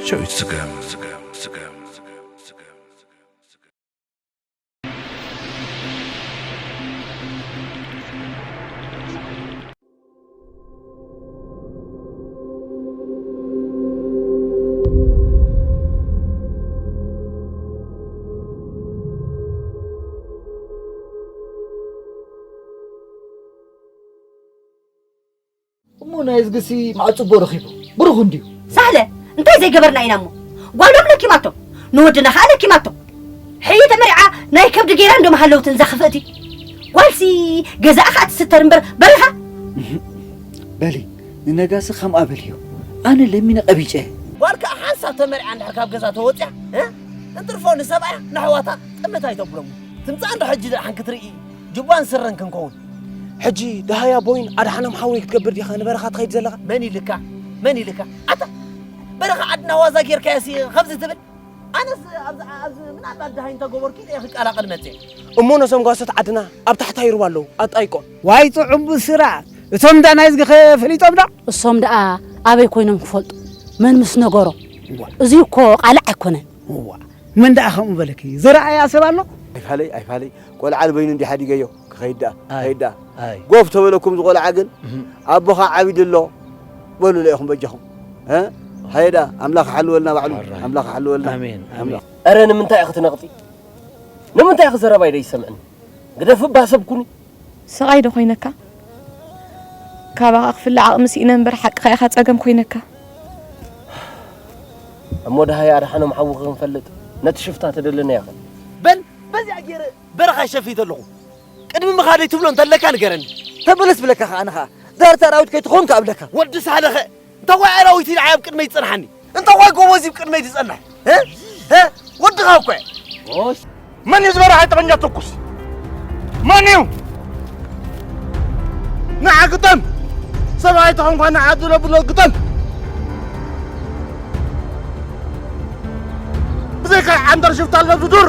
ሸዊት ስገም። እሞ ናይ እዝግሲ መዓት ጽቡቕ ረኺቡ። ብሩኽ እንድዩ። ሳህለ፣ እንታይ ዘይገበርና ኢና እሞ? ጓሎም ለኪማቶ፣ ንወድና ኸዓ ለኪማቶ። ሕይ ተመሪዓ ናይ ከብዲ ገይራ እንዶ መሃለውትን እዛ ክፍእቲ። ጓልሲ ገዛኣ ኸዓ ትስተር እምበር በረኻ። በሊ፣ ንነጋሲ ከምኣ በልዮ። ኣነ ለሚነ ቀቢጨ። ጓል ከኣ ሓንሳብ ተመሪዓ እንድሕር ካብ ገዛ ተወጺኣ፣ እ? እንትርፎ ንሰብኣያ ንኣሕዋታ ጥምት ኣይተብሎም። ትምጻእ እንዶ ሕጂ ደሓን ክትርኢ ጅባን ስረን ክንከውን። ሕጂ ደሃያ ቦይን ኣድሓኖም ሓወይ ክትገብር ዲኻ ንበረኻ ትኸይድ ዘለኻ? መን ኢልካ? መን ኢልካ? ኣታ በረኻ ዓድና ዋዛ ጌርካዮሲ ከምዚ ትብል? ኣነስ ኣብዚ ኣብዚ ምናልባት ደሃይ እንተገበርኩ ኢለ እየ ክቀላቐል መፅየ። እሞ ነዞም ጓሶት ዓድና ኣብ ታሕታይ ሩባ ኣለዉ ኣጣይቆም። ዋይ ጥዑም ብስራት! እቶም እንዳ ናይዝጊኸ ፈሊጦም ዶ? እሶም ደኣ ኣበይ ኮይኖም ክፈልጡ? መን ምስ ነገሮም? እዙይ እኮ ቃልዕ ኣይኮነን። እዋ መን ደኣ ከምኡ በለኪ? ዝረኣያ ሰብ ኣሎ? ኣይፋለይ ኣይፋለይ ቆልዓ ልበይኑ እንዲ ሓዲገዮ ክኸይድ ደኣ ክኸይድ ደኣ ኣይ ጎፍ ተበለኩም ዝቆልዓ ግን ኣቦኻ ዓቢዱ ኣሎ በሉለ ኢኹም በጃኹም እ ሃየ ደኣ ኣምላኽ ሓልወልና ባዕሉ ኣምላኽ ሓልወልና ኣሜን ኣሜን ኣምላኽ ኧረ ንምንታይ ኢኺ ትነቕጺ ንምንታይ ኢኺ ዘረባይ ደይሰምዕኒ ግደፊ እባ ሰብ ኩኒ ስቓይ ዶ ኮይነካ? ካባኻ ክፍለ ዓቕሚ ስኢነ እምበር ሓቅኻ ኢኻ ጸገም ኮይነካ። እሞ ደሃይ ኣድሓኖም ሓውኺ ክንፈልጥ ነቲ ሽፍታ ተደለናዮ ኸ? በል በዚኣ ገይረ በረኻ ሸፊተ ኣለኹ። ቅድሚ ምኻደይ ትብሎ እንተለካ ንገረኒ። ተበለስ ብለካ ኸኣ ኣነ ኸኣ ዳርታ ኣራዊት ከይትኸውን ከኣ እብለካ። ወዲ ሳህለ ኸ እንታዋይ ኣራዊት ኢልዓይ ኣብ ቅድመይ ትጸንሓኒ? እንታዋይ ጎቦ እዚ ኣብ ቅድመይ ትጸንሕ? እ? እ? ወድኻ እኮ እየ። ኦሽ። መን እዩ ዝበረሃ ጠበኛ ትኩስ? መን እዩ? ንዓ ግጠም! ሰብኣይ ተኾንኳ ንዓ ድሎ ብሎ ግጠም! ብዘይካ ዓንደር ሽፍታ ኣሎ ኣብዚ ዱር!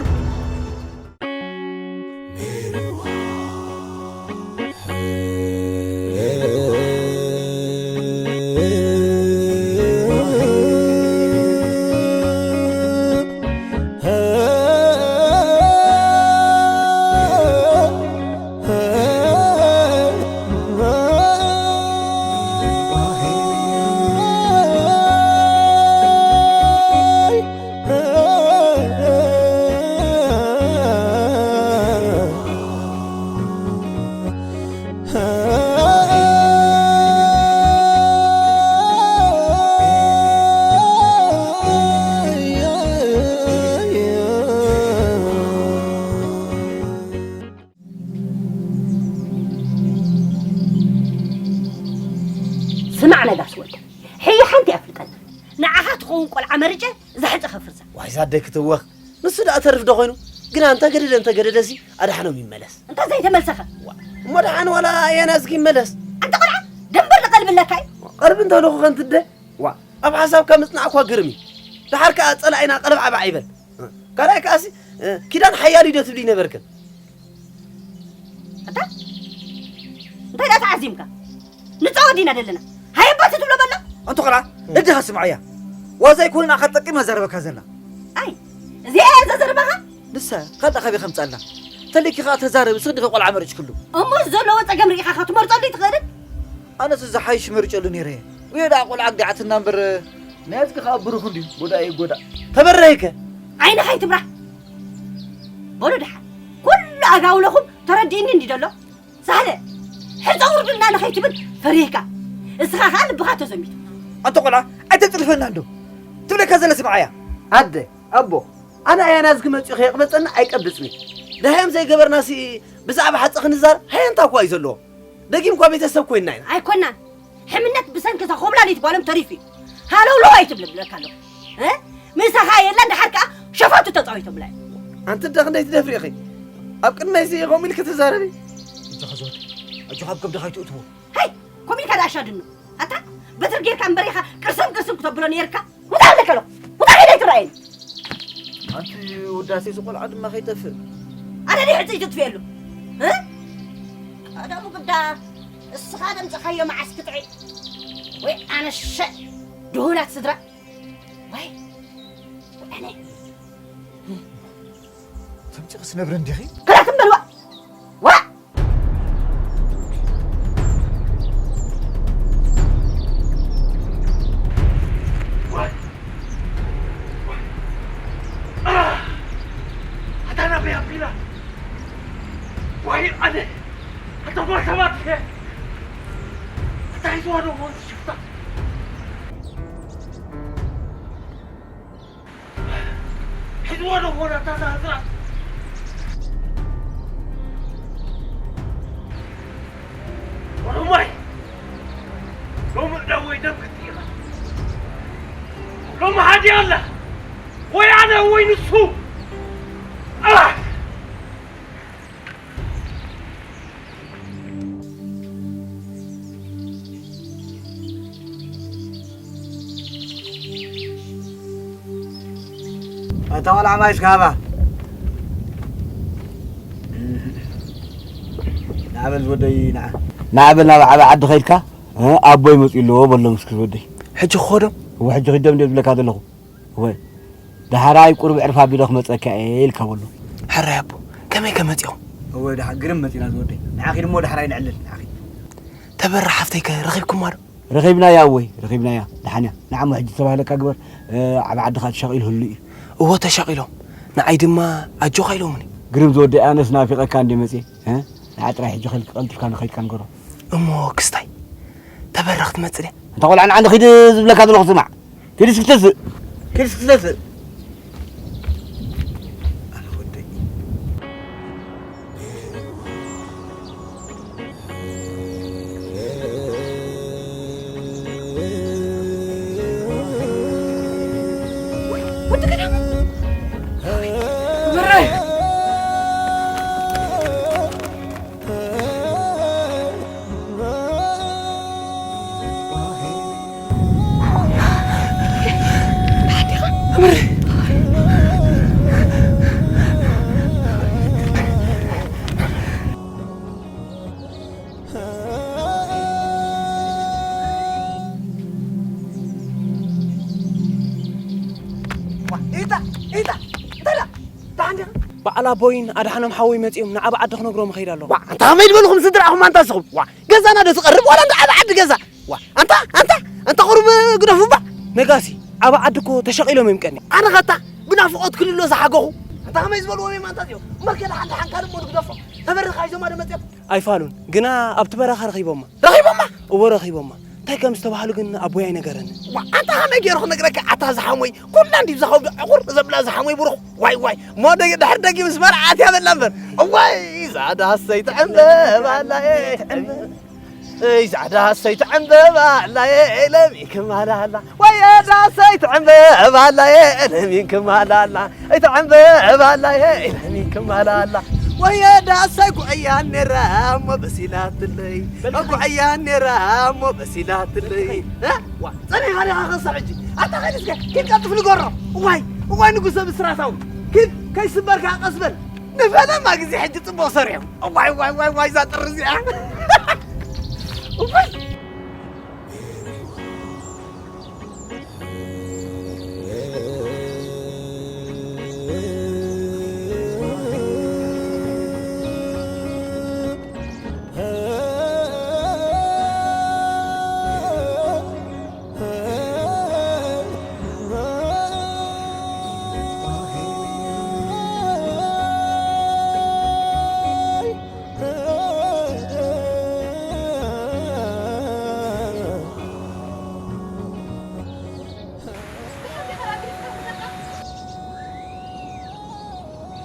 ስማዕ ነጋሲ ወደይ፣ ሕየ ሓንቲ እያ ፍልጠና። ንዓኻ ትኸውን ቆልዓ መሪጸ እዛ ሕጸ ከፍርሳ። ዋይ እዛ ኣደ ክትወኽ፣ ንሱ ደኣ ተርፍ ዶ ኮይኑ? ግና እንተ ገደደ እንተ ገደደሲ ኣድሓኖም ይመለስ። እንተ ዘይተመልሰኸ? እሞ ደሓን ዋላ ኣየናዝጊ ይመለስ። ኣንታ ቆልዓ ደንበር ንቐልቢ ኣለካ እዩ። ቀልቢ እንተልኹ ከንትደ? ዋ ኣብ ሓሳብካ ምጽናዕኳ ግርም እዩ። ደሓር ከኣ ጸላኢና ቀለብ ዓባዕ ይበል። ካልኣይ ከኣሲ ኪዳን ሓያል እዩ ዶ ትብሊ ነበርክን? ኣታ እንታይ ደኣ ተዓዚምካ? ንጻወት ዲና ደለና? ሃየ እባ ትብሎ በላ። ኣንታ ቆልዓ እድኻ ስምዓያ። ዋዛ ኣይኮነን ኣኻ ጠቂማ ዘረበካ ዘላ። ኣይ እዚኣ እያ እዛ ዘረባኻ? ንሳ ካልእ ካበይ ከምጻላ? ተሊኪ ከኣ ተዛረቢ ስኽዲ ቆልዓ መሪጭክሉ። እሞ ዘለዎ ጸገም ርኢኻ ኢኻ ትመርጸሉ ኣይትኽእልን? ኣነስ ዝሓይሽ መሪጨሉ ነይረ። ወዮ ደኣ ቆልዓ ኣግዲዓትና እምበር ናይ ኣዝጊ ከኣ ብሩኽ እንድዩ ጎዳኢ ይጎዳእ። ተበረሀይከ? ዓይንኻ ኣይትብራህ። በሉ ደሓን ኩሉ ኣጋውለኹም ተረዲእኒ እንዲ ደሎ ሳህለ ሕፀ ውርድና ንኸይትብል ፈሪህካ እስኻ ኸዓ ልብኻ ተዘሚቱ። ኣንታ ቆልዓ ኣይተፅርፈና እንዶ ትብለካ ዘለ ስምዓያ። ኣደ ኣቦ ኣነ ኣያና ዝግመፅኡ ከየቕበፀና ኣይቀብፅኒ ደሃዮም ዘይገበርናሲ ብዛዕባ ሓፂ ክንዛር ሃየንታ እኳ እዩ ዘለዎ። ደጊም እኳ ቤተሰብ ኮይንና ኢና። ኣይኮናን። ሕምነት ብሰንኪ እዛ ኾምላሊት ጓሎም ተሪፉ እዩ። ሃለውለው ኣይትብል እብለካ ኣለኹ። እ? ምሳኻ የላን ደሓር ከኣ ሸፋቱ ተጻዊቶምላ እዮም። ኣንቲ እንዳ ክንደይ ትደፍሪ ኢኺ? ኣብ ቅድመይ እዚ ከምኡ ኢልኪ ትዛረቢ? ኣጆኻ ዝወድ ኣጆኻ ኣብ ከብድኻ ኣይትእትዎ። ሃይ! ከምኡ ኢልካ ደኣ ኣሻድኖ። ኣታ በትሪ ጌርካ እምበር ኢኻ ቅርስም ቅርስም ክተብሎ ነይርካ። ውጣ እብለካ ኣለኹ። ውጣ ከይደ ኣይትረኣየኒ። ኣንቲ ውዳሴ እዚ ቆልዓ ድማ ከይጠፍእ። ኣነ ድየ ሕጽይ ትጥፍኤሉ? እ? ቀደሙ ግዳ እስኻ ደምጽኻዮ መዓስ ክትዒ? ወይ ኣነሸ ድሁላት ስድራ? ወይ ተምፂ ክስነብረ እንዲኺ? ክላትም በልዋ! ዋ! ኣታ ናበይ ኣቢላ? ዋይ ኣነ! ኣታ ጓል ሰባት እየ! ኣታ ሒዝዋ ዶ ሞት ሽፍታ? ሒዝዋ ዶ ሞት ኣታ ዛዝራ? ኦሮማይ! ሎሚ ዕዳ ወይ ደም ክትኢኻ። ሎሚ ሓዲ ኣላ። ወይ ኣነ ወይ ንሱ። ኣህ! ኣታ ቆልዓ ማይ እስከ ሃባ። ንዓ በል ዝወደይ፣ ንዓ። ንዓ በል ናብ ዓቢ ዓዲ ኸይድካ፣ እ፣ ኣቦይ መጺኡ ኣለዎ በሎም እስኪ ዝወደይ። ሕጂ ክኸዶ? እወ፣ ሕጂ ኺዶም እንድየ ዝብለካ ዘለኹ። እወ፣ ደሓራይ ቁሩብ ዕርፍ ኣቢለ ክመጸካ እየ ኢልካ በሎ። ሕራይ ኣቦ፣ ከመይ ከ መጺኦም? እወ፣ ደሓ-፣ ግርም መጺና ዝወደይ። ንዓ ኺድ እሞ ደሓራይ ንዕልል፣ ንዓ ኺድ። ተበራ ሓፍተይ ከ ረኺብኩማ ዶ? ረኺብናያ እወይ፣ ረኺብናያ። ደሓን እያ። ንዓ እሞ ሕጂ ዝተባህለካ ግበር፣ እ፣ ዓቢ ዓድኻ ተሻቒሉ ህሉ እዩ። እወ፣ ተሻቒሎም። ንዓይ ድማ ኣጆኻ ኢሎምኒ። ግርም ዝወደይ፣ ኣነስ ናፊቐካ እንድየ መጽየ፣ እ? ንዓ ጥራይ ሕጂ ኸልክ ቀልጢፍካ ንኸይድካ ንገሮ። እሞ ክስታይ፣ ተበራ ክትመጽእ ድያ? እንታ ቆልዓ ንዓ ንኺድ ዝብለካ ዘለኹ ስማዕ። ኪድ እስኪ ተስእ። ኪድ እስኪ ተስእ። ኣነ ወደይ። ወዲ ገዳም። ብረይ። ኢታ፣ ኢታ፣ እንታይ ደኣ? ደሓን ዲኻ? በዓል ኣቦይን ኣድሓኖም ሓወይ መጺኦም ንዓቢ ዓዲ ክነግሮም እኸይድ ኣለኹ። ዋ፣ ኣንታ ከመይ ዝበልኹም ስድራኹም ኣንታ ንስኹም? ዋ፣ ገዛና ዶ ትቐርብ ዋላ እንዳ ዓቢ ዓዲ ገዛ? ዋ፣ ኣንታ፣ ኣንታ፣ ኣንታ ቁሩብ ግደፉ እባ። ነጋሲ፣ ዓቢ ዓዲ እኮ ተሸቒሎም እዮም ቀኒ። ኣነ ኸታ ብናፍቖት ክልሎ ዝሓገኹ። ኣንታ ከመይ ዝበልዎም እዮም ኣንታ እዚኦም? እሞ ከ ደሓን ደሓን ካልእ እሞ ንግደፎ። ተበርኻ ሒዞማ ዶ መጺኦም? ኣይፋሉን፣ ግና ኣብቲ በረኻ ረኺቦማ። ረኺቦማ? እወ፣ ረኺቦማ። እንታይ ከም ዝተባህሉ ግን ኣቦይ ኣይነገረንን። ዋ፣ ኣንታ ከመይ ገይሩ ክነግረካ? ኣታ ዝሓሞይ፣ ኩላ እንዲብ ዝኸብዱ ዕቑር ዘብላ ዝሓሞይ ብሩኽ። ዋይ፣ ዋይ፣ እሞ ደግ-፣ ድሕሪ ደጊ ምስ መርዓት እያ በላ እምበር። እዋይ፣ እዛ ዳሰይ ትዕምበባ ኣላ፣ ኤ፣ ትዕምበባ። እይ፣ ዛዕዳ ሰይቲ ዕምበባ ኣላየ ለሚንክም ኣላላ። ወየ ዳሰይቲ ዕምበባ ኣላየ ለሚንክም ኣላላ። እቲ ዕምበባ ኣላየ ለሚንክም ኣላላ። ወየ ዳሰይ ጉዕያ ነራ እሞ በሲላትለይ። ጉዕያ ነራ እሞ በሲላትለይ። እ? ዋ፣ ጸኒኻ ዲኻ ክሳብ ሕጂ? ኣታ ኸይድ እስከ፣ ኪድ ቀልጥፍ ንገሮ። እዋይ፣ እዋይ ንጉሰ ብስራታዊ። ኪድ፣ ከይስበርካ ቀስ በል። ንፈለማ ግዜ ሕጂ ጽቡቕ ሰሪሑ። እዋይ፣ ዋይ፣ ዋይ፣ ዋይ፣ እዛ ጥሪ እዚኣ። እዋይ።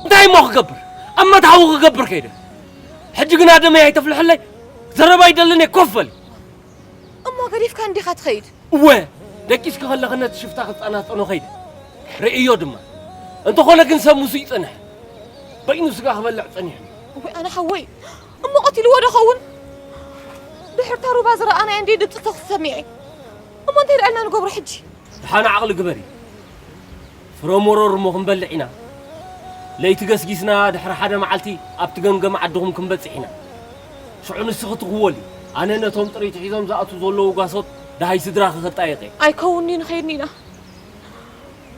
እንታይ እሞ ክገብር? ኣብ መትሃዊ ክገብር ከይደ። ሕጂ ግና ደመይ ኣይተፍልሐለይ። ዘረባ ይደልን እየ፣ ኮፍ በሊ። እሞ ገዲፍካ እንዲኻ ትኸይድ? እወ፣ ደቂስኪ ከለኺ ነቲ ሽፍታ ክጸናጸኖ ከይደ። ርእዮ ድማ። እንተኾነ ግን ሰብ ሙሱ ይጸንሐ። በይኑ ስጋ ክበልዕ ጸኒሑ። እወ፣ ኣነ ሓወይ፣ እሞ ቀቲልዎ ዶ ኸውን? ድሕርታ ሩባ ዝረኣናዮ እንዲ ድምፂ ተኹሲ ሰሚዐ። እሞ እንታይ ደኣልና ንገብሮ ሕጂ? ደሓን ዓቕሊ ግበሪ። ፍረ መሮር እሞ ክንበልዕ ኢና። ለይቲ ገስጊስና ድሕሪ ሓደ መዓልቲ ኣብቲ ገምገም ዓድኹም ክንበጽሕ ኢና። ሽዑ ንስኺ ትኽወሊ። ኣነ ነቶም ጥሪት ሒዞም ዝኣትዉ ዘለዉ ጓሶት ደሃይ ስድራኺ ከጣይቐ። ኣይከውንን'ዩ፣ ንኸይድን ኢና።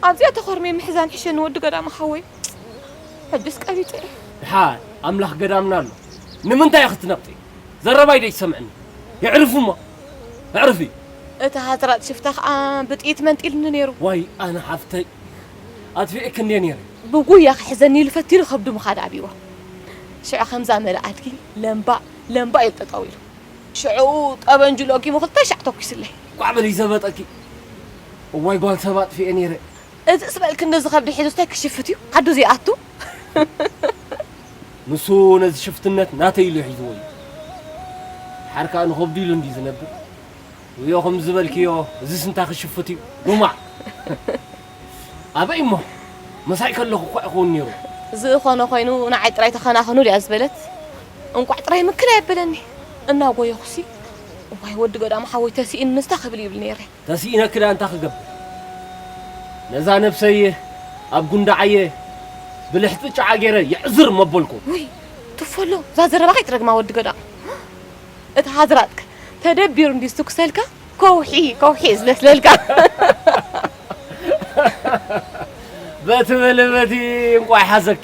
ኣብዚኣ ተኾርሜ ምሕዛን ሕሸኒ ወዲ ገዳም ሓወይ። ሕጅስ ቀቢጸ እየ። ድሓር ኣምላኽ ገዳምና ኣሎ። ንምንታይ ክትነቕጢ? ዘረባይ ዶ ይሰምዕኒ? የዕርፉ እሞ። ኣዕርፊ። እቲ ሃዝራጥ ሽፍታ ኸኣ ብጥይት መንጢልኒ ነይሩ። ዋይ ኣነ ሓፍተይ። ኣጥፊኤኪ እንድየ ነይረ። ብጉያ ክሕዘኒ ኢሉ ፈቲኑ ከብዱ ምኻድ ኣብይዎ። ሽዑ ከምዛ መልኣድጊ ለምባ ለምባ ኢሉ ጠጠው ኢሉ። ሽዑ ጠበንጁ ለጊሙ ክልተ ሻዕ ተኩስለይ። ቋዕ በሊ ዘበጠኪ። እዋይ ጓል ሰብ ኣጥፊኤ ነይረ። እዚስ በል ክንድዚ ከብዲ ሒዙ እንታይ ክሽፍት እዩ ዓዱ ዘይኣቱ? ንሱ ነዚ ሽፍትነት ናተይ ኢሉ ሒዝዎ እዩ። ሓር ከኣ ንኸብዱ ኢሉ እንድዩ ዝነብር። ውዮ ከም ዝበልክዮ እዚስ እንታይ ክሽፍት እዩ? ጉማዕ። ኣበይ እሞ? ምሳይ ከለኹ እኳ ይኸውን ነይሩ። ዝኾነ ኮይኑ ንዓይ ጥራይ ተኸናኸኑ ድያ ዝበለት? እንቋዕ ጥራይ ምክል ኣየበለኒ። እናጎየኹሲ፣ እዋይ ወዲ ገዳም ሓወይ ተሲእኒ ንስታ ክብል ይብል ነይረ። ተሲእነኪ ደኣ እንታይ ክገብር? ነዛ ነብሰይ ኣብ ጉንዳዓየ ብልሕጺ ጫዓ ገይረ የዕዝር መበልኩ። ውይ፣ ትፈሎ፣ እዛ ዘረባኻ ይትረግማ ወዲ ገዳም። እቲ ሃዝራጥክ ተደቢሩ እንድዩ ዝትኩሰልካ፣ ከውሒ፣ ከውሒ እዩ ዝመስለልካ። በቲ በለ በቲ እንቋዕ ሓዘኪ።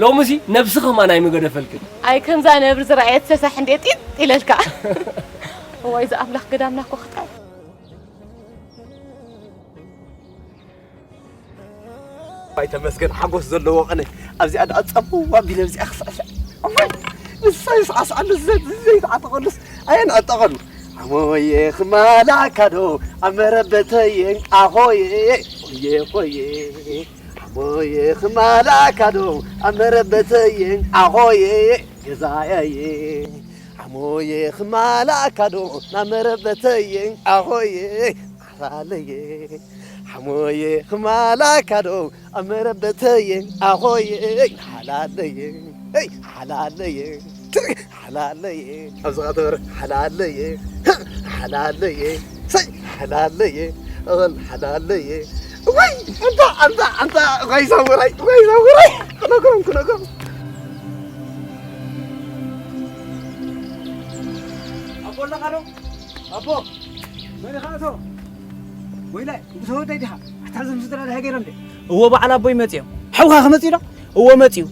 ሎምሲ ነብሲ ከማን ኣይምገደፈልክን። ኣይ ከምዛ ነብሪ ዝረኣየት ሰሳሕ እንዴ ጢጥ ኢለልካ። እዋይ፣ እዚ ኣምላኽ ገዳምና እኮ ክጣ ኣይ ተመስገን፣ ሓጎስ ዘለዎ ቅነ። ኣብዚኣ ደኣ ጸምዋ ኣቢለ ኣብዚኣ ክስዕስዕ። እዋይ፣ ንሳ ይስዓስዓሉ፣ ዘ-፣ ዘይተዓጠቐሉስ ኣየንዕጠቐሉ። ሓሞየ ክማላካ ዶ ኣብ መረበተየ፣ ኣኾየ፣ ኾየ፣ ኾየ። ሓሞየ ክማላካ ዶ ኣብ መረበተየ፣ ኣኾየ፣ ገዛየየ። ሓሞየ ክማላካ ዶ ናብ መረበተየ፣ ኣኾየ፣ ሓላለየ። ሓሞየ ክማላካ ዶ ኣብ መረበተየ፣ ኣኾየ፣ ሓላለየ፣ ሓላለየ፣ ሓላለየ። ኣብዚ ኸኣ ተበር፣ ሓላለየ፣ ሓላለየ፣ ሰይ፣ ሓላለየ፣ እል፣ ሓላለየ። ወይ፣ ኣንታ፣ ኣንታ፣ ኣንታ፣ ጓይ ሳሙራይ፣ ጓይ ሳሙራይ። ክነግሮም፣ ክነግሮም። ኣቦ ኣለኻ ዶ? ኣቦ፣ መን ኢኻ እቶ? ወይላይ፣ እንተ ወደይ ዲኻ? ኣታ እዞም ስድራ ደሃ ገይሮም ድዮም? እዎ፣ በዓል ኣቦይ መጺኦም። ሓውኻ ክመጽእ ኢሎ? እዎ፣ መጺኡ።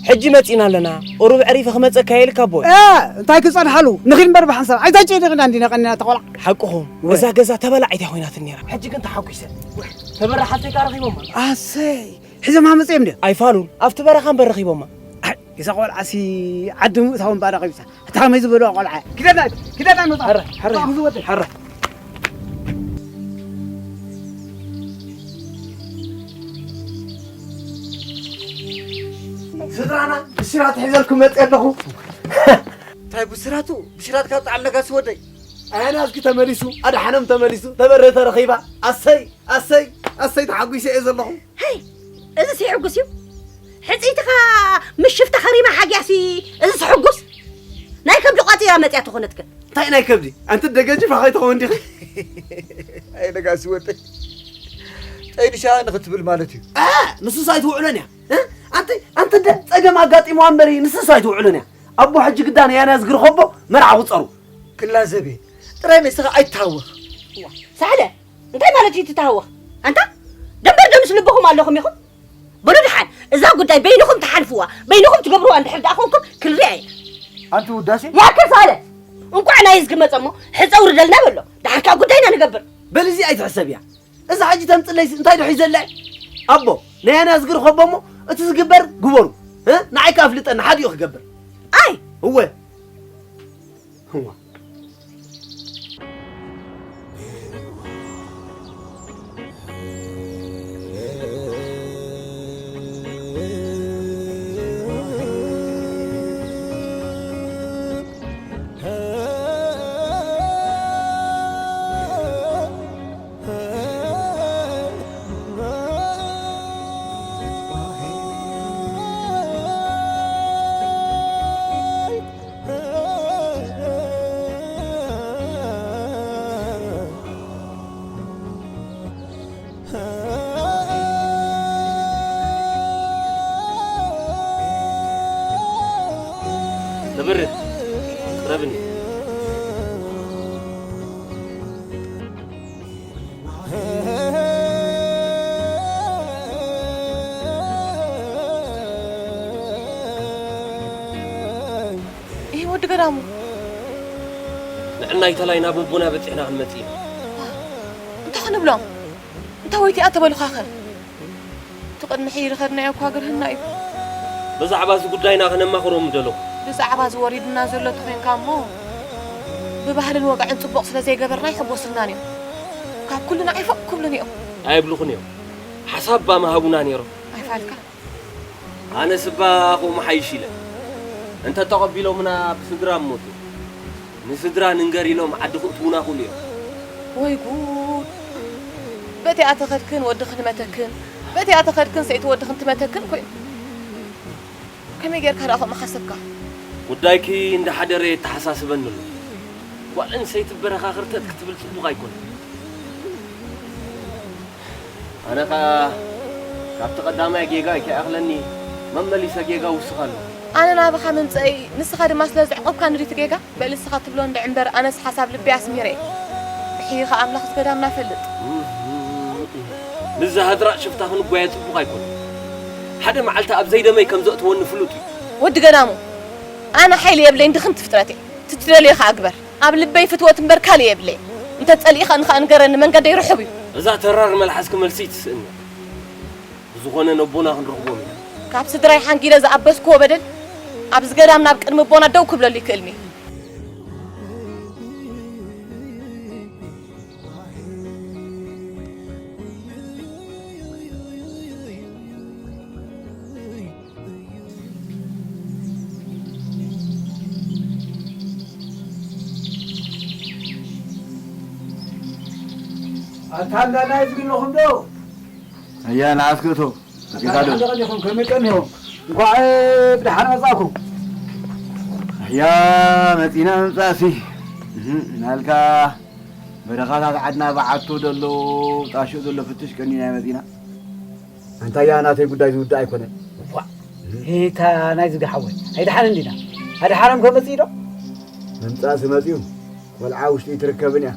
ሕጂ መጺእና ኣለና። ቁሩብ ዕሪፈ ክመጸካ ኢልካ ኣቦይ። እ፣ እንታይ ክጸንሓሉ? ንኺድ እምበር ብሓንሳብ። ኣይታ ጨኒቕና እንዲና ቀኒና እታ ቆልዓ። ሓቅኹም። ወይ። እዛ ገዛ ተበላዒት እያ ኮይናትኒ ነይራ። ሕጂ ግን ተሓጒሰ። ተበራሓልተይ ከኣ ረኺቦማ። ኣሰይ፣ ሒዞማ መጺኦም ድዮም? ኣይፋሉን። ኣብቲ በረኻ እምበር ረኺቦማ። ኣይ፣ እዛ ቆልዓሲ ዓዲ ምእታውን ባዳ ቀቢጻ። እታ ከመይ ዝበልዋ ቆልዓ። ኪደና፣ ኪደና ንውጣ። ሕረ፣ ሕረ። ንውጣ፣ ክዝወደ። ሕረ። ስድራና ብሽራት ሒዘልኩም መፅእ ኣለኹ። እንታይ ብስራቱ? ብሽራት ካብ ጣዕም ነጋሲ ወደይ። ኣያና እዝጊ ተመሊሱ፣ ኣድሓኖም ተመሊሱ፣ ተበረ ተረኺባ። ኣሰይ፣ ኣሰይ፣ ኣሰይ ተሓጒሰ እየ ዘለኹ። ሄይ፣ እዚ ሲሕጉስ እዩ። ሕጽይትኻ ምስ ሽፍታ ከሪማ ሓጊያሲ፣ እዚ ስሕጉስ ናይ ከብዲ ቋጺራ መጽያ ተኾነትከ። እንታይ ናይ ከብዲ? ኣንቲ ደገጅፋ ከይትኸውን ዲኺ? ኣይ ነጋሲ ወደይ። ጠይንሻ ንኽትብል ማለት እዩ። እ፣ ንሱስ ኣይትውዕሎን እያ። እ? ኣንቲ፣ ኣንቲ እንደ ጸገም ኣጋጢምዋ እምበሪ ንሱስ ኣይትውዕሎን እያ። ኣቦ ሕጂ ግዳ ነያና ዝግርኸቦ መርዓ ቁጸሩ። ክላዘብ እየ። ጥራይ ንስኻ ኣይትተሃወኽ። እዋ፣ ሳሕለ፣ እንታይ ማለት እዩ ትተሃወኽ? ኣንታ፣ ደንበር ዶ ምስ ልብኹም ኣለኹም ኢኹም? በሉ ደሓን፣ እዛ ጉዳይ በይንኹም ትሓልፍዋ፣ በይንኹም ትገብርዋ እንድሕር ደኣ ኮንኩም ክንሪኣ ኢና። ኣንቲ ውዳሴ? ያክል ሳለ! እንቋዕ ናይ እዝጊ መጸ እሞ፣ ሕጸ ውርደልና በሎ። ደሓን ከኣ ጉዳይና ንገብር። በል እዚ ኣይትሕሰብያ። እዛ ሕጂ ተምጽለይሲ እንታይ ዶ ሒዘላ? ኣቦ፣ ናይ ኣና እዝጊ ርኸቦ እሞ፣ እቲ ዝግበር ግበሩ። እ? ንዓይ ከኣ ኣፍልጠኒ፣ ሓዲኡ ክገብር። ኣይ! እወ። እዋ። ተበርህ፣ ቅረብኒ። ወዲ ገዳሙ። ንዕናይ ተላይ ናብ ኣቦና በፂሕና ክንመፅእ ኢና። እንታይ ክንብሎም? እንታይ ወይቲኣ ተበሉኻኸ? እቲ ቅድሚ ሕጂ ዝኸድናዮ እኳ ግርህና እዩ። ብዛዕባ እዚ ጉዳይና ከነማኽሮም ምደለኹ። ብዛዕባ እዚ ወሪድና ዘሎ ተኾይንካ እሞ ብባህልን ወግዕን ፅቡቕ ስለ ዘይገበርና ኣይሕጎስልናን እዮም። ካብ ኩልና ኣይፈቕ ክብሉን እዮም። ኣይብልኹን እዮም። ሓሳብ ባማ ሃቡና ነይሮም። ኣይፋልካ። ኣነ ስባ ከምኡ ሓይሽ ኢለ። እንተ ተቐቢሎምና ብስድራ እሞቱ ንስድራ ንንገር ኢሎም ዓዲ ክእትዉና ክእሉ እዮም። ወይ ጉድ! በቲኣ ተኸድክን ወድኽን መተክን፣ በቲኣ ተኸድክን ሰይቲ ወድኽን ትመተክን ኮይኑ። ከመይ ጌርካ ደኣ ከምኡ ሓሰብካ? ጉዳይኪ እንዳሓደረ የተሓሳስበኒ ኣሎ። ጓል ኣንስተይቲ በረኻኽርተት ክትብል ጽቡቕ ኣይኮነን። ኣነ ኸኣ ካብቲ ቀዳማይ ጌጋይ ከይኣኽለኒ መመሊሰ ጌጋ ውስኽ ኣሎ። ኣነ ናባኻ ምምጸእይ ንስኻ ድማ ስለ ዘዕቆብካኒ ድዩ እቲ ጌጋ? በል እስኻ ትብሎ እንድዒ እምበር ኣነስ ሓሳብ ልበይ ኣስሚረ እየ። ብሕይኻ ኣምላኽ ዝገዳምና ፈልጥ። ምስ ዛህድራእ ሽፍታ ክንጓየ ጽቡቕ ኣይኮነን። ሓደ መዓልቲ ኣብ ዘይደመይ ከም ዘእትወኒ ፍሉጥ እዩ። ወዲ ገዳሙ ኣነ ሓይሊ የብለይን ድኽምቲ ፍጥረት እየ። እቲ ትደልዮ ኸኣ ግበር። ኣብ ልበይ ፍትወት እምበር ካልእ የብለይን። እንተ ጸሊእኻኒ ኸኣ ንገረኒ መንገደይ ርሑብ እዩ። እዛ ተራር መልሓስኪ መልሲ ይትስእኒ። ብዝኾነ ነቦና ክንረኽቦም ኢና። ካብ ስድራይ ሓንጊለ ዝኣበስክዎ በደል ኣብዚ ገዳም ናብ ቅድሚ ኣቦና ደው ክብለሉ ይክእልኒ። ኣታ እንዳ ናይዝ ግን ኣለኹም ዶ? ኣያ ንዓስኪ እቶ መጺእካ ዶ? ደቐን ኢኹም ከመይ ቀኒኹም? እንኳዕ ብደሓን መጻእኩም። ኣያ መጺና ምምጻእሲ እህ፣ ናልካ በረኻታት ዓድና ብዓቱ ደሎ ጣሽኡ ዘሎ ፍትሽ ቀኒና መጺና። ኣንታያ ናተይ ጉዳይ ዝውዳእ ኣይኮነን። ዋ ሄታ ናይ ዝጋ ሓወይ ኣይደሓን እንዲና ኣድሓኖም ከመጽእ ዶ? ምምጻእሲ መጺኡ ቆልዓ ውሽጢ ኣይትርከብን እያ።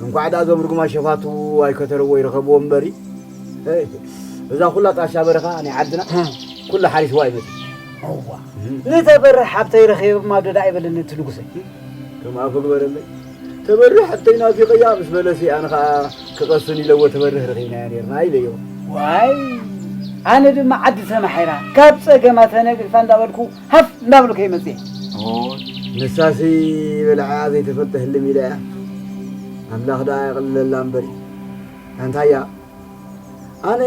እንኳዕ ደኣ እዞም ርጉማት ሸፋቱ ኣይከተርዎ ይረኸብዎ እምበሪ። እዛ ኩላ ጣሻ በረኻ ናይ ዓድና ኩላ ሓሪስዋ ይመጽእ። እዋ ንተበርሕ ሃብተይ ረኺቦማ ዶ ደኣ ኣይበለኒ እቲ ንጉሰይ። ከምኣ እኮ ግበረለይ። ተበርሕ ሓብተይ ናፊቐያ ምስ በለሲ ኣነ ኸኣ ክቐስን ኢለዎ ተበርሕ ረኺብናያ ኔርና ኢለዮ። ዋይ ኣነ ድማ ዓዲ ተማሒራ ካብ ጸገማ ተነግሪፋ እንዳበልኩ ሃፍ እንዳበልኩ እየ መጽየ። ንሳሲ በልዓኣ ዘይተፈልጠ ህልም ኢላ እያ። ኣምላኽ ደኣ የቕልለላ እምበሪ። ኣንታያ ኣነ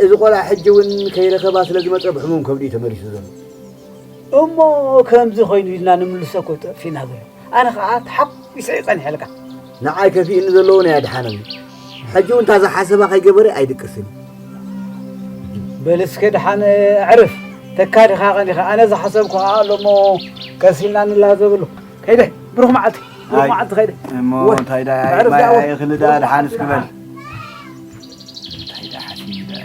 እዚ ቆልዓ ሕጂ እውን ከይረኸባ ስለ ዝመጸ ብሕሙም ከብዱ እዩ ተመሊሱ ዘሎ። እሞ ከምዚ ኮይኑ ኢልና ንምልሶ እኮ ጠፊእና ዘሎ። ኣነ ኸዓ ተሓጒሰ እየ ጸኒሐልካ። ንዓይ ከፊእኒ ዘለዎ ናይ ኣድሓነኒ። ሕጂ እውን እታ ዝሓሰባ ከይገበረ ኣይድቅስን እዩ። በል እስከ ደሓን ኣዕርፍ። ተካ ዲኻ ቀኒኻ? ኣነ ዝሓሰብኩ ኸዓ ኣሎ እሞ ቀስ ኢልና ንላዘበሉ። ከይደ ብሩኽ መዓልቲ። ብሩኽ ኣይ፣ መዓልቲ ከይደ። እሞ ወ፣ እንታይ ደኣ ኣዕርፍ ደኣ ወ። ይኽእል ደኣ ድሓን እስኪ በል። እንታይ ደኣ ሓሲቡ ደኣ።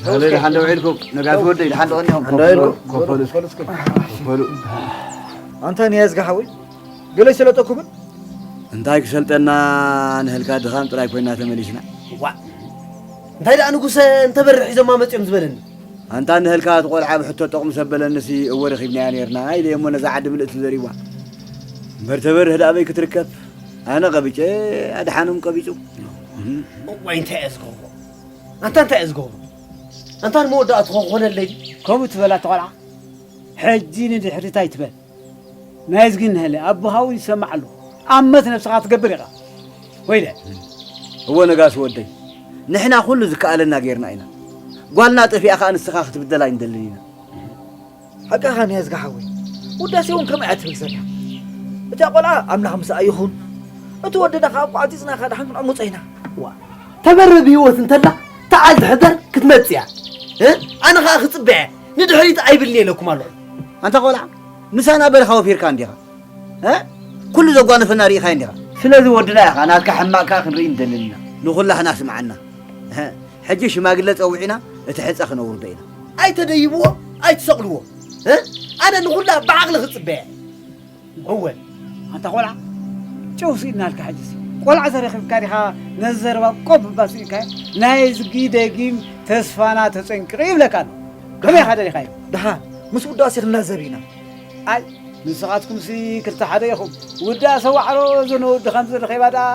በለ ደሓን ደው ኢልኩም፣ ነጋሲ ወደይ ደሓን ደቐኒኹም። ደው ኢልኩም። ኮፈሉ እስኪ። ኮፈሉ። ኣንታ ንያዝጋ ሓወይ፣ ገለ ይሰለጠኩምን? እንታይ ክሰልጠና፣ ንህልካ ድኻም ጥራይ ኮይና ተመሊስና። ዋ፣ እንታይ ደኣ ንጉሰ እንተበርሕ ሒዞማ መጺኦም ዝበለኒ? ኣንታ ንህልካ እቲ ቆልዓ ብሕቶ ጠቕሙ ሰበለንሲ እወ ረኺብናያ ኔርና ኢለ እሞ ነዛ ዓዲ ምልእቲ ዘሪዋ። እምበር ተበርህ ደኣ ኣበይ ክትርከብ? ኣነ ቀቢጨ ኣድሓኖም ቀቢጹ። እዋይ እንታይ እየ ዝገብሮ? ኣንታ እንታይ እየ ዝገብሮ? ኣንታ ንመወዳእትኹ ክኾነለይ ድዩ? ከምኡ ትበላ እቲ ቆልዓ። ሕጂ ንድሕሪት ኣይትበል። ናይዝጊ እንሀለ ኣቦኻ እውን ይሰማዕ ኣሎ። ኣመት ነብስኻ ትገብር ኢኻ። ወይለ። እወ ነጋሲ ወደይ፣ ንሕና ኩሉ ዝከኣለና ጌርና ኢና። ጓልና ጠፊኣ ከኣ ንስኻ ክትብደል ኣይንደልን ኢና። ሓቅኻ ንያዝጋ ሓወይ። ውዳሴ እውን ከምኣ እያ ትብል ዘላ። እታ ቆልዓ ኣምላኽ ምስኣ ይኹን። እቲ ወደና ከኣ ቋዕጺጽና ከኣ ደሓን ክንዕሙጾ ኢና። ዋ። ተበረ ብህይወት እንተላ ተዓል ትሕደር ክትመጽእ እያ። እ? ኣነ ከኣ ክጽበ እየ። ንድሕሪት ኣይብልን'የ ኢለኩም ኣለኹ። ኣንታ ቆልዓ ምሳና በረኻ ወፊርካ እንዲኻ። እ? ኩሉ ዘጓነፈና ርኢኻዮ እንዲኻ። ስለዚ ወድና ኢኻ ናትካ ሕማቕ ከኣ ክንርኢ ንደልን ኢና። ንኹላህና ስምዓና። እህ፣ ሕጂ ሽማግለ ጸዊዕና እቲ ሕጸ ክነውርዶ ኢና። ኣይተደይብዎ ኣይትሰቕልዎ። እ? ኣነ ንኹላ ብዓቕሊ ክጽበ እየ። እወ ኣንታ ቆልዓ፣ ጨው ስኢንናልካ። ሕጂስ ቆልዓ ተረኺብካ ዲኻ ነዚ ዘረባ ቆብ እባ ስኢንካዮ? ናይ እዝጊ ደጊም ተስፋና ተጸንቂቑ ይብለካ ኣሎ። ከመይ ኢኻ ደሊኻዮ? ደሓን ምስ ውዳሴ ክንላዘብ ኢና። ኣይ ንስኻትኩምሲ ክልተ ሓደ ኢኹም። ውዳሴ ዋዕሮ ዘነወዲ ከም ዘለኸይባ ደኣ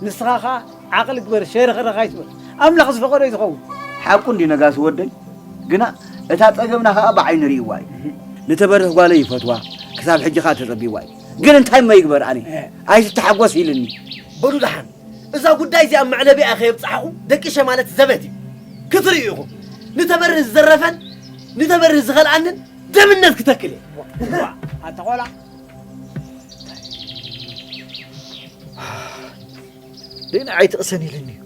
ንስኻ ኸኣ ዓቕሊ ግበር፣ ሸርኽርኽ ኣይትበል። ኣምላኽ ዝፈቐዶ እዩ ዝኸውን። ሓቁ እንድዩ ነጋሲ ወደይ፣ ግና እታ ጸገምና ኸኣ ብዓይኑ ርእይዋ እዩ። ንተበርህ ጓለይ ይፈትዋ፣ ክሳብ ሕጂ ኸኣ ተጸቢዋ እዩ። ግን እንታይ እሞ ይግበር ኣነ? እ። ኣይትተሓጎስ ኢልኒ። በሉ ደሓን፣ እዛ ጉዳይ እዚኣ ኣብ መዕለቢኣ ከየብጻሕኹም ደቂሸ ማለት ዘበት እዩ። ክትርእዩ ኢኹም። ንተበርህ ዝዘረፈን ንተበርህ ዝኸልኣንን ደምነት ክተክል እየ። ዋ፣ ኣታ ቆልዓ። ደይ ንዓይ ትቕሰን ኢልኒ እዩ።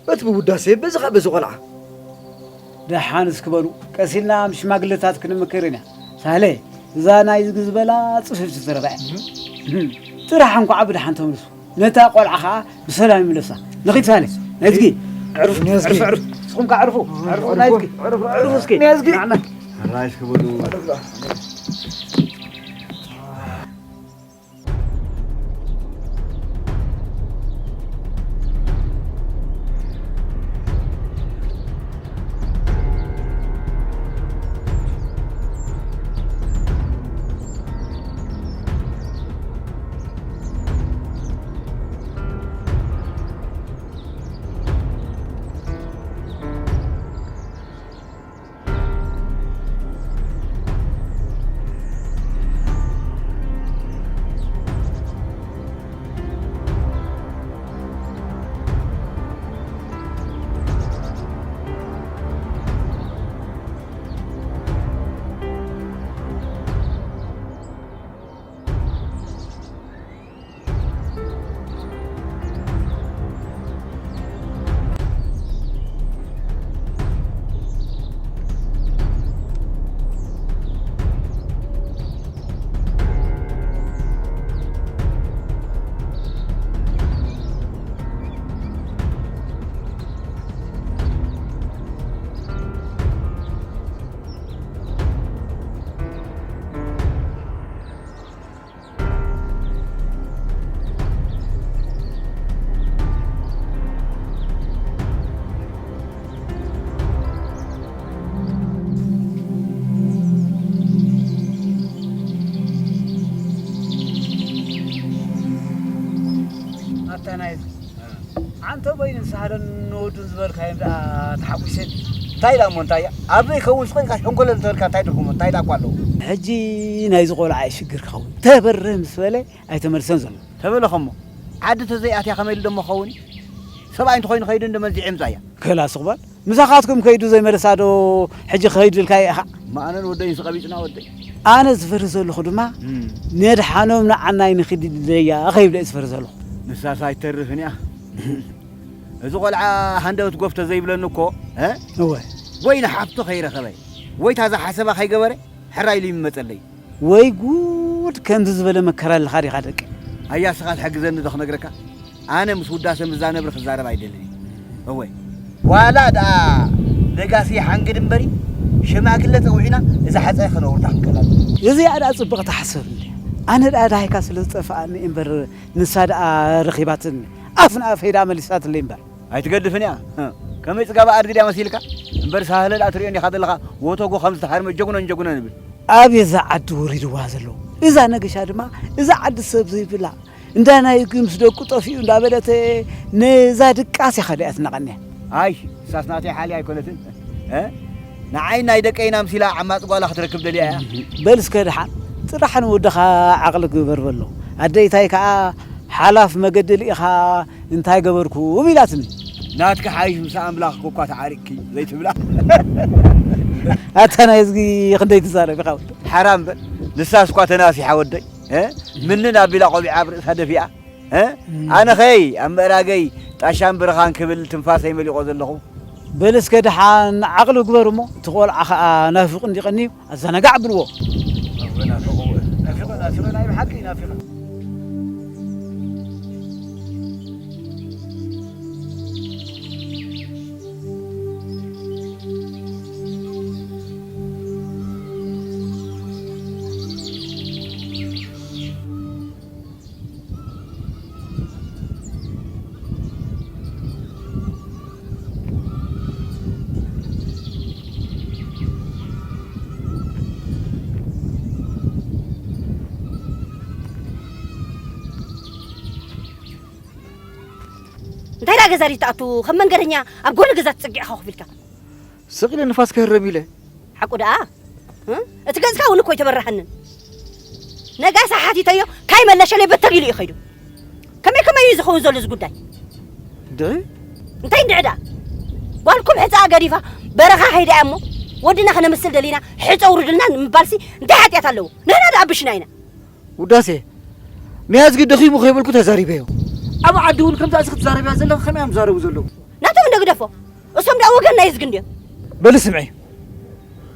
በቲ ብውዳሴ፣ በዚ ኸኣ በዚ ቆልዓ። ደሓን እስኪ በሉ፣ ቀስ ኢልና ምስ ሽማግለታት ክንምክር ኢና። ሳህለ፣ እዛ ናይ ዝግ ዝበላ ጽፍፍቲ ዘረባ እያ። እም። ጥራሕ እንኳዓ ብደሓን ተመልሱ። ነታ ቆልዓ ኸኣ ብሰላም ይምለሳ። ንኺድ ሳህለ፣ ናይ ዝጊ። ዕርፍ፣ ናይ ዝጊ። ዕርፍ፣ ዕርፍ። ንስኹም ከኣ ዕርፉ። ዕርፉ፣ ናይ ዝጊ። ዕርፉ፣ ዕርፉ እስኪ። ናይ ዝጊ። ንዓና። ሕራይ እስኪ በሉ። ኣታ ናይ ዓንተ በይኑ ንስሓደን ንወዱን ዝበልካዮም ደኣ ተሓጒሰ። እንታይ ኢላ እሞ እንታይ እያ? ኣብ ዘይከውን ስቕ ኢልካ ሸንኮለል እንተበልካ እንታይ ትርጉም? እንታይ ደኣ እኮ ኣለዎ? ሕጂ ናይዚ ቆልዓ እዩ ሽግር ክኸውን። ተበርህ ምስ በለ ኣይተመልሰን ዘሎ። ተበለኸሞ ዓዲ ተዘይኣትያ ከመይ ኢሉ ደሞ ክኸውን እዩ? ሰብኣይ እንተኾይኑ ከይዱ እንዶ መዚዑ የምጻያ። ከላ ስቕ በል። ምሳኻትኩም ከይዱ ዘይመለሳ ዶ ሕጂ ክኸይድ ኢልካ ኢኻ? እማ ኣነን ወደይንስ ቀቢጽና ወደይ። ኣነ ዝፈርህ ዘለኹ ድማ እም። ነድሓኖም ንዓናይ ንኺድ ኢለያ ከይብለ እየ ዝፈርህ ዘለኹ። ንሳስ ኣይተርፍን እያ። እዚ ቆልዓ ሃንደበት ጎፍ ተዘይብለኒ እኮ፣ እ? እወ። ወይ ንሓፍቱ ከይረኸበ፣ ወይ ታዛ ሓሰባ ከይገበረ፣ ሕራይ ኢሉ ይመጸለይ። ወይ ጉድ፣ ከምዚ ዝበለ መከራ ኣለኻ ዲኻ ደቂ? ኣያ፣ እስኻ ትሕግዘኒ ዶ ክነግረካ? ኣነ ምስ ውዳሰ ምስ ዛነብሪ ክዛረብ ኣይደልን እየ። እወ። ዋላ ደኣ ነጋሲ ሓንግድ እምበሪ፣ ሽማግለ ጸዊዕና እዛ ሓጻይ ከነውርዳ ክንከላል። እዚኣ ደኣ ጽብቕቲ ሓሳብ እንድያ። ኣነ ደኣ ደሃይካ ስለ ዝጠፍኣኒ እምበር፣ ንሳ ደኣ ረኺባትኒ። ኣፍ ንኣፈይ ደኣ መሊሳትለይ እምበር። ኣይትገድፍን እያ። ከመይ ጽጋባ ኣድጊ ድያ መሲልካ? እምበር ሳህለ ደኣ ትርእዮ እንዲኻ ዘለኻ፣ ወተጎ ከም ዝተሃርመ ጀጉነን ጀጉነን ይብል። ኣቤት እዛ ዓዲ ወሪድዋ ዘሎ። እዛ ነገሻ ድማ እዛ ዓዲ ሰብ ዘይብላ፣ እንዳ ናይ እግሪ ምስ ደቁ ጠፊኡ እንዳበለት ነዛ ድቃስ እያ ከደኣትና ቀንያ። ኣይ፣ እሳስ ናተይ ሓልያ ኣይኮነትን። እ? ንዓይ ናይ ደቀይ ኢና ምሲላ ዓማጽ ጓላ ክትረክብ ደልያ እያ። በል እስከ ደሓን ጥራሕ ንወድኻ ዓቕሊ ግበር በሎ። ኣደይታይ ከኣ ሓላፍ መገዲ ልኢኻ እንታይ ገበርኩም ኢላትኒ። ናትኪ ሓይሽ ምስ ኣምላኽ እኳ ተዓሪቕኪ ዘይትብላ። ኣታ ናይ እዝጊ ክንደይ ትዛረብ ኢኻ ወዲ። ሓራም በል። ንሳስ እኳ ተናሲሓ ወደይ። እ? ምንን ኣቢላ ቆቢዓ ኣብ ርእሳ ደፊኣ። እ? እም። ኣነ ኸይ ኣብ ምእራገይ ጣሻን ብርኻን ክብል ትንፋሰይ መሊቖ ዘለኹ። በል እስከ ደሓን ዓቕሊ ግበር እሞ፣ እቲ ቆልዓ ኸኣ ናፊቑ እንዲቐንዩ፣ ኣዘናጋዕ ኣብልዎ። ናፊቐ፣ ናፊቐ፣ ናይ ብሓቂ ናፊቐ። እንታይ ደኣ ገዛ ድዩ ትኣቱ? ከም መንገደኛ ኣብ ጎኒ ገዛ ትጽጊዕኻ ኮፍ ኢልካ። ስቕ ኢለ ንፋስ ክህረም ኢለ። ሓቁ ደኣ? እ? እቲ ገጽካ እውን እኮ ኣይተበራሃንን። ነጋሲ ሓቲተዮ፣ ካይ መለሸለይ በተር ኢሉ እዩ ከይዱ። ከመይ ከመይ እዩ ዝኸውን ዘሎ እዚ ጉዳይ? እንድዒ? እንታይ እንድዒ ደኣ? ጓልኩም ሕጻኣ ገዲፋ በረኻ ከይዳ እያ እሞ፣ ወድና ከነምስል ደሊና፣ ሕጸ ውርድልና ንምባልሲ እንታይ ሓጢኣት ኣለዎ? ንሕና ደኣ ብሽና ኢና። ውዳሴ፣ ንያዝጊ ደኺሙ ከይበልኩ ተዛሪበዮ። ኣብ ዓዲ እውን ከምዛ እስኺ ትዛረብያ ዘለኺ ከመይ እዮም ዝዛረቡ ዘለዉ? ናቶም እንዶ ግደፎ። እሶም ደኣ ወገን ናይ እዝጊ እንድዮም። በሊ ስምዒ።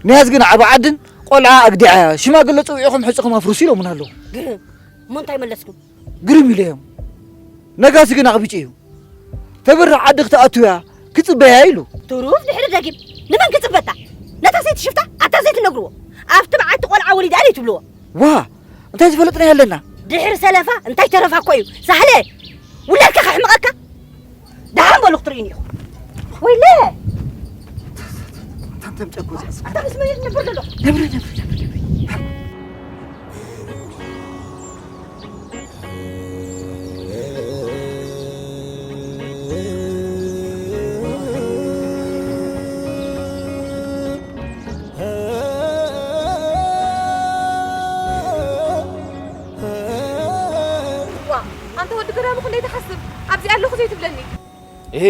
ንያዝጊ ንዓቢ ዓድን ቆልዓ ኣግዲዓያ፣ ሽማግለ ጽውዒኹም ሕጽኹም ኣፍርሱ ኢሎምና ኣለዉ። ግርም። እሞ እንታይ መለስኩም? ግርም ኢለዮም። ነጋሲ ግን ኣቕቢጹ እዩ። ተበርህ ዓዲ ክትኣቱ እያ፣ ክጽበያ ኢሉ። ትሩፍ ድሕሪ ደጊም። ንመን ክጽበታ? ነታ ሰይቲ ሽፍታ ኣታ ዘይትነግርዎ። ኣብቲ መዓልቲ ቆልዓ ወሊዳ ድዩ ትብልዎ? ዋ፣ እንታይ ዝፈለጥናዮ ኣለና? ድሕሪ ሰለፋ እንታይ ተረፋ እኮ እዩ። ሳህለ፣ ውላድካ ከሕምቐካ? ደሓን በሉ ክትርእዩኒ ኢኹም። ወይለ! ኣታ ምስ መን እዩ ዝነብር ዘሎ? ነብሪ፣ ነብሪ፣ ነብሪ፣ ነብሪ። ዋ፣ ኣንታ ወዲ ገዳሙ ክንደይ ትሓስብ? ኣብዚ ኣለኹ ዘይትብለኒ? እሄ፣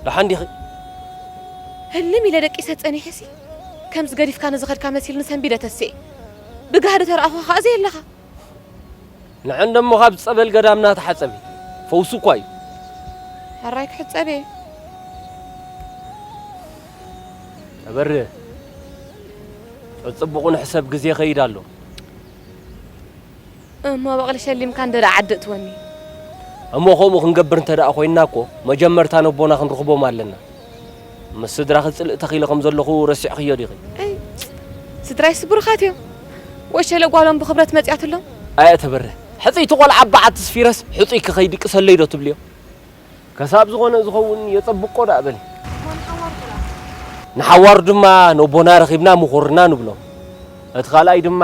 ደሓን ዲኺ? ህልም ኢለ ደቂሰ ጸኒሐሲ፣ ከምዚ ገዲፍካኒ ዝኸድካ መሲሉኒ ሰንቢደ ተስኤ። ብጋህዲ ተረኣኹኻ ከኣ ዘየለኻ። ንዕንደሞ ካብ ጸበል ገዳምና ተሓጸቢ። ፈውሱ እኳ እዩ። ሕራይ ክሕጸብ እየ። ተበርህ። ጸጽቡቑ ንሕሰብ ግዜ ይኸይድ ኣሎ። እሞ በቕሊ ሸሊምካ እንደ ደኣ ዓዲ እትወኒ። እሞ ከምኡ ክንገብር እንተ ደኣ ኮይንና እኮ መጀመርታ ነቦና ክንርኽቦም ኣለና። ምስ ስድራኺ ጽልኢ ተኺለ ከም ዘለኹ ረሲዕኽዮ ዲኺ? ኣይ፣ ስድራይስ ብሩኻት እዮም። ወሸለ ጓሎም ብኽብረት መጺኣትሎም። ኣየ ተበርህ፣ ሕጽይቲ ቆልዓ በዓቲ ስፊረስ ሕጹይ ክኸይድ ይድቅሰለይ ዶ ትብልዮ? ከሳብ ዝኾነ ዝኸውን የጸብቆ ደኣ በሊ። ንሓዋሩ ድማ ነቦና ረኺብና ምኹርና ንብሎ። እቲ ካልኣይ ድማ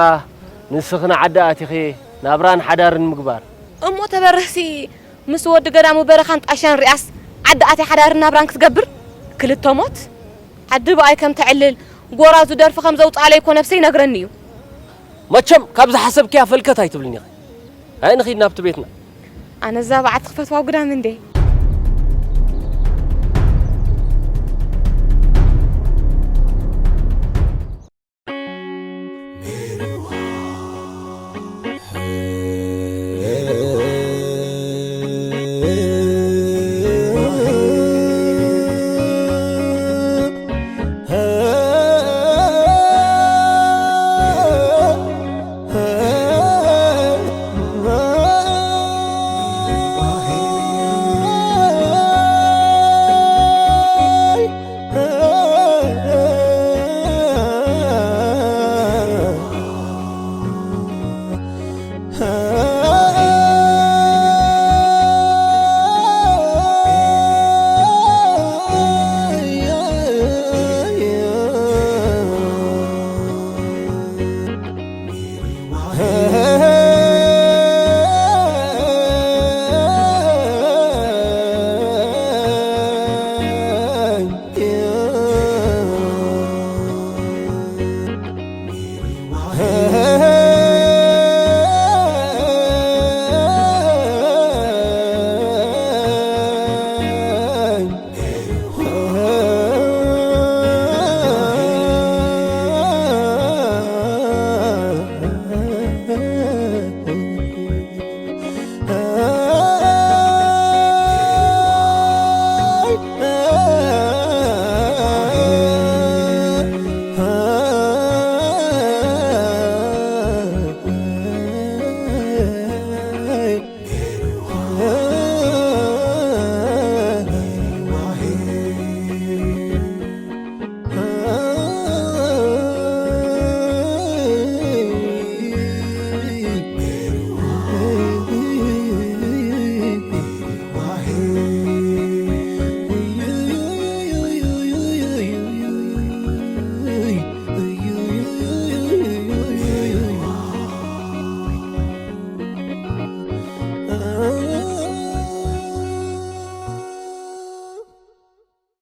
ንስኺ ንዓዲ ኣቲኺ ናብራን ሓዳርን ምግባር። እሞ ተበርህሲ ምስ ወዲ ገዳሙ በረኻን ጣሻን ሪኣስ ዓዲ ኣትያ ሓዳርን ናብራን ክትገብር? ክልተ ሞት? ዓዲ ብኣይ ከም ተዕልል ጎራዙ ደርፊ ከም ዘውጽኣለይ እኮ ነብሰይ ይነግረኒ እዩ። መቸም ካብ ዝሓሰብክያ ፈልከት ኣይትብልን ኢኺ። ኣይ ንኺድ ናብቲ ቤትና። ኣነ እዛ በዓቲ ክፈትዋ ጉዳም እንዴ?